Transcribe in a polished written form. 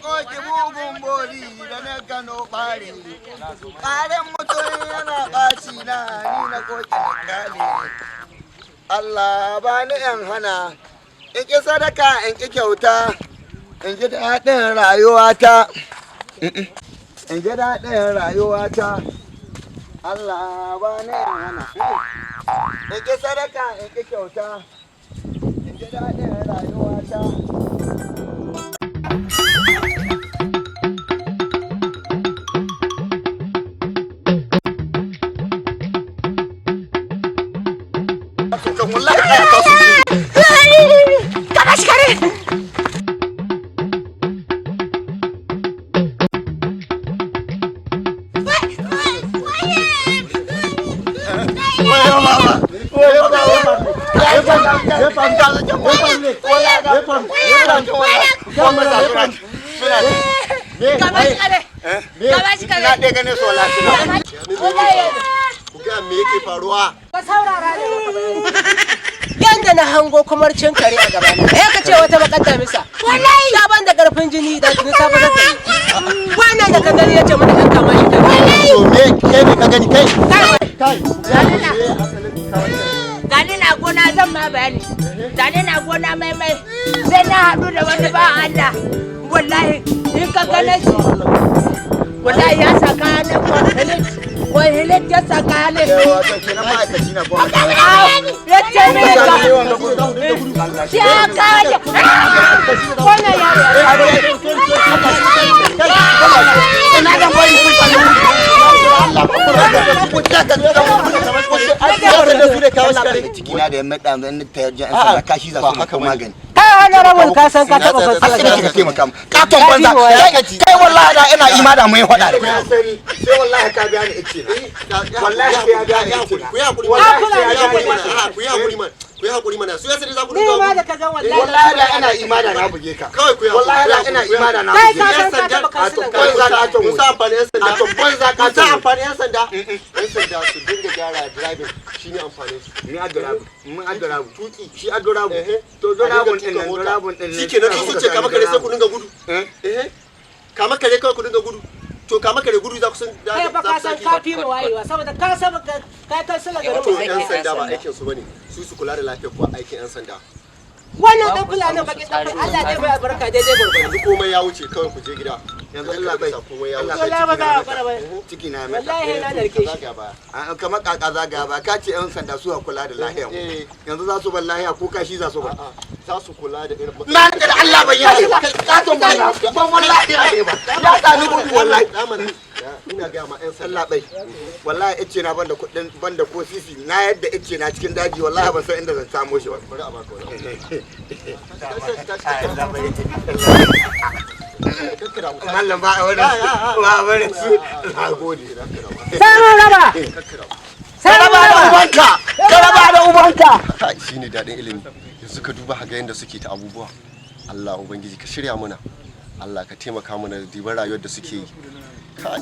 Koki mugun bori da na gano ɓare. Ƙaren mutum yana ɓaci na ni na koki na ƙale. Allah ba ni ‘yan hana, in ƙi sadaka, in ƙi kyauta, in ji daɗin rayuwata. In ji daɗin rayuwata. Allah ba ni ‘yan hana. In ƙi sadaka, in ƙi kyauta, in ji daɗin rayuwata. Kan wallahi ka su. Ka bashi kare. Ka bashi kare. Ka bashi kare. Na ɗaya ganin so lafiya. Ku ga me yake faruwa? Ka saurara ne maka bayani. Yanda na hango kumarcin kare a gabana. Eh, ka ce wata bakar damisa. Wallahi. Ta ban da karfin jini da tuni ta bazar da ni. Wannan da ka gani ya ce mana ɗan kama shi kare. To me kai ne ka gani kai? Kai. Kai. Gani na gona, zan ma bayani. Gani na gona mai mai. Sai na haɗu da wani ba Allah. Wallahi in ka gane shi. Wallahi ya sa kaya ne kwahilit. Kwahilit ya sa kaya ne. Wato kenan ma'aikaci na gwamnati. Ya ce mini ka. Ya kaje. Wannan yaro. Ina zan bari kun tsalle. Allah ku taka. Cikina da ya maɗa zan ta yajen yan sanda kashi za su maka magani. Kai honorable, ka san ka taɓa fassara. Asiri kika taimaka mu. Katon banza. Kai, wallahi da ina ima da mun yi faɗa da kai. Sai wallahi ka biya ni ice. Wallahi sai ya biya ni ice. Ku yi hakuri. Wallahi sai ya biya ni ice. Ku yi hakuri man. Ku yi hakuri mana. Su yasa za ku Ni dinga ma gudu. da ka gan wallahi. Wallahi da ina ima da na buge ka. Kawai ku yi hakuri. Wallahi da ina ima da na Kai buge ka ka. san ka taɓa kansilan. Banza katon. Kun san amfanin yan sanda? Katon banza. Kun san Katon. amfanin yan sanda? Yan sanda su dinga gyara driving shine amfanin su. Ni adorabu. Mun adorabu. Tuki. Shi adorabu. Ehe. To dorabun din nan, dorabun din nan. Shikenan su sun ce kama kare sai ku dinga gudu. Eh? Eh? Kama kare kawai ku dinga gudu. To kama kare gudu za ku san Kai fa ka san ka fi mu wayewa saboda ka san ka kansilan garin To mu. yan sanda ba aikin su bane. Su su kula da lafiyar ku, aikin yan sanda. Wannan dan fulanin bakin dan fulani Allah zai bai albarka daidai gurgurdu. Yanzu komai ya wuce, kawai ku je gida. Yanzu Allah bai. Komai ya Allah wuce. Wallahi ba za a fara ba. Ciki na mai. Wallahi na narke shi. Zagaya baya. Kamar kaka zagaya ba ka ce yan sanda su kula da lahiyar mu. Eh. Yanzu za su bar lahiya ko kashi za su bar? A'a, za su kula da irin Na rike da Allah ban yi katon banza ban, wallahi ya ba ya sa ni gudu wallahi. Zamani ina ga ma yan sanda. Allah bai, wallahi ice na banda kuɗin, banda ko sisi, na yadda ice na cikin daji, wallahi ban san inda zan samo shi ba. Bari a baka wani. Mallam, ba a wani, ba a wani su, na gode. Sai mun raba. Sai Ka mun raba da raba. ubanka, ka raba da ubanka. Kai, shine daɗin ilimi. Yanzu ka duba ga yadda suke ta abubuwa. Allah ubangiji ka shirya mana. Allah ka taimaka mana da dibar rayuwar da suke yi. Kai.